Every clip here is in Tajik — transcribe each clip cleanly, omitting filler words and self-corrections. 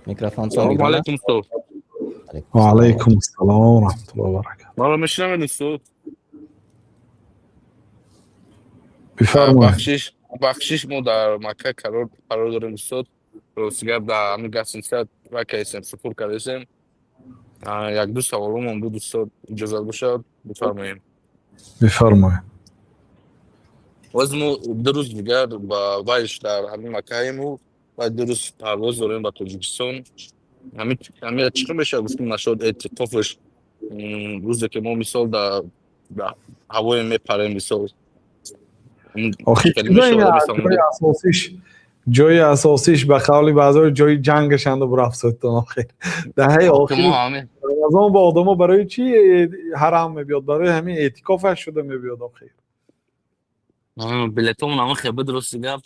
Микрофонтон Салом берун аст. алейкум, устод. Алейкум Ва салом. Алайкум ассалом ва раҳматуллоҳи ва баракатуҳ. Маро мешунавед, устод? Бифармоед. Бахшиш, бахшиш, мо дар Макка қарор дорем, устод. Рости гап, дар ҳамин гастинса вакаесем, суфур кардесем. Як ду саволумон буд, устод, иҷозат бошад, бифармоем. Бифармоед. Боз мо 2 рӯз дигар ба вайш дар ҳамин Маккаему ва 2 рӯз парвоз дорем ба Тоҷикистон. Ҳамин чӣ қадр мешавад, гуфтем, нашуд эътикофш, рӯзе ки мо, мисол, дар ҳавое мепарем, мисол, Охи, чӣ қадр мешавад, ҷои асосиш, ҷои асосиш, ба қавли баъзеҳо, ҷои ҷангашанда бурафтодтон. Охир даҳаи охири Рамазон ба одамо барои чӣ ҳарам мебиёд? Барои ҳамин эътикофаш шуда мебиёд, охир. Билетомон ҳама хебе, дурусти гап.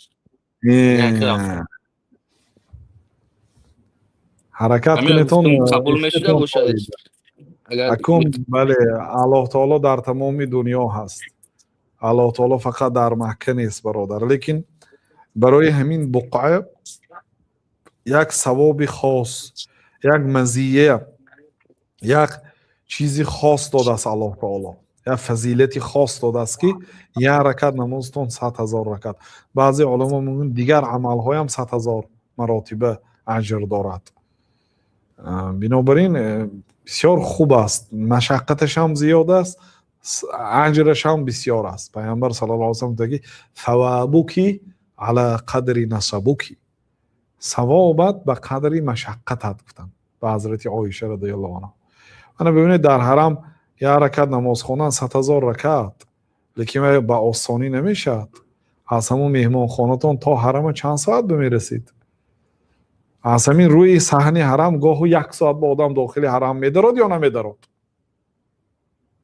Ҳаракат кунетон. Қабул мешуда бошад. Акун, бале, Аллоҳ таоло дар тамоми дунё ҳаст. Аллоҳ таоло фақат дар Макка нест, бародар, лекин барои ҳамин буқъа як савоби хос, як мазия, як чизи хос додааст Аллоҳ таоло, як фазилати хос додааст, ки як ракат намозтон 100 000 ракат. Баъзе уламо мегӯянд, дигар амалҳоям 100 000 маротиба аҷр дорад. Бинобар ин бисёр хуб аст, машаққаташ ҳам зиёд аст, аҷраш ҳам бисёр аст. Пайғамбар саллаллоҳу алайҳи васаллам гуфта: «Савабуки ала қадри насабуки», савобат ба қадри машаққатат, гуфтанд ба ҳазрати Оиша радиаллоҳу анҳо. Ана бибинед, дар ҳарам як ракат намоз хондан 100 000 ракат, лекин ба осонӣ намешавад. Аз ҳамун меҳмонхонатон то ҳарама чанд соат бимерасид? Аз ҳамин рӯи саҳни ҳарам гоҳу як соат ба одам дохили ҳарам медарод ё намедарод,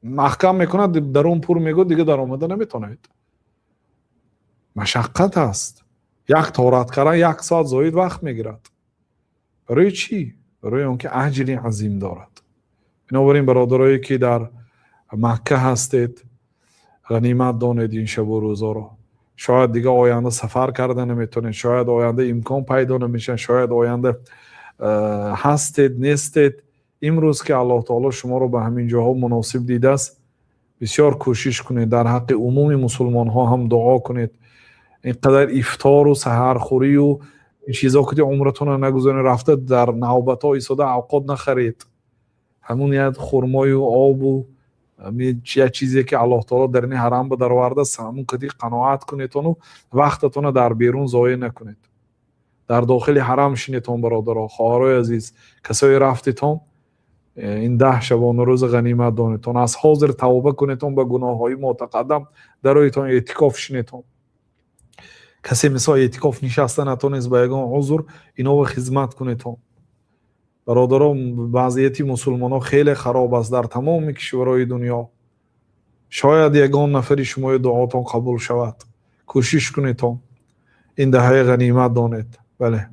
маҳкам мекунад, дарун пур мегӯяд, дига даромада наметавонед. Машаққат аст. Як торат кардан як соат зоид вақт мегирад. Барои чӣ? Барои он ки аҷри азим дорад. Бинобар ин, бародарое ки дар Макка ҳастед, ғанимат донед ин шабу рӯзоро. Шояд дига оянда сафар карда наметавонед, шояд оянда имкон пайдо намешавад, шояд оянда ҳастед, нестед. Имрӯз ки Аллоҳ таоло шуморо ба ҳамин ҷоҳо муносиб дидааст, бисёр кӯшиш кунед, дар ҳаққи умуми мусулмонҳо ҳам дуо кунед. Ин қадар ифтору саҳархӯрию ин чизо ки умратонро нагузоред, рафта дар навбатҳо истода авқот нахаред. Ҳамун як хурмою обу як чизе ки Аллоҳ таоло дар ини ҳарам ба даровардааст, ҳамун қади қаноат кунедону вақтатонро дар берун зоеъ накунед. Дар дохили ҳарам шинетон. Бародаро, хоҳарои азиз, касое рафтитон, ин 10 шабонарӯза ғанимат донетон. Аз ҳозир тавба кунетон ба гуноҳҳои мотақаддам, дароитон эътикоф шинетон. Касе, мисол, эътикоф нишаста натонест ба ягон узр, иново хизмат кунетон. Бародаро, вазъияти мусулмонҳо хеле хароб аст дар тамоми кишварҳои дунё. Шояд ягон нафари шумои дуотон қабул шавад. Кӯшиш кунедон, ин даҳаи ғанимат донед. Бале.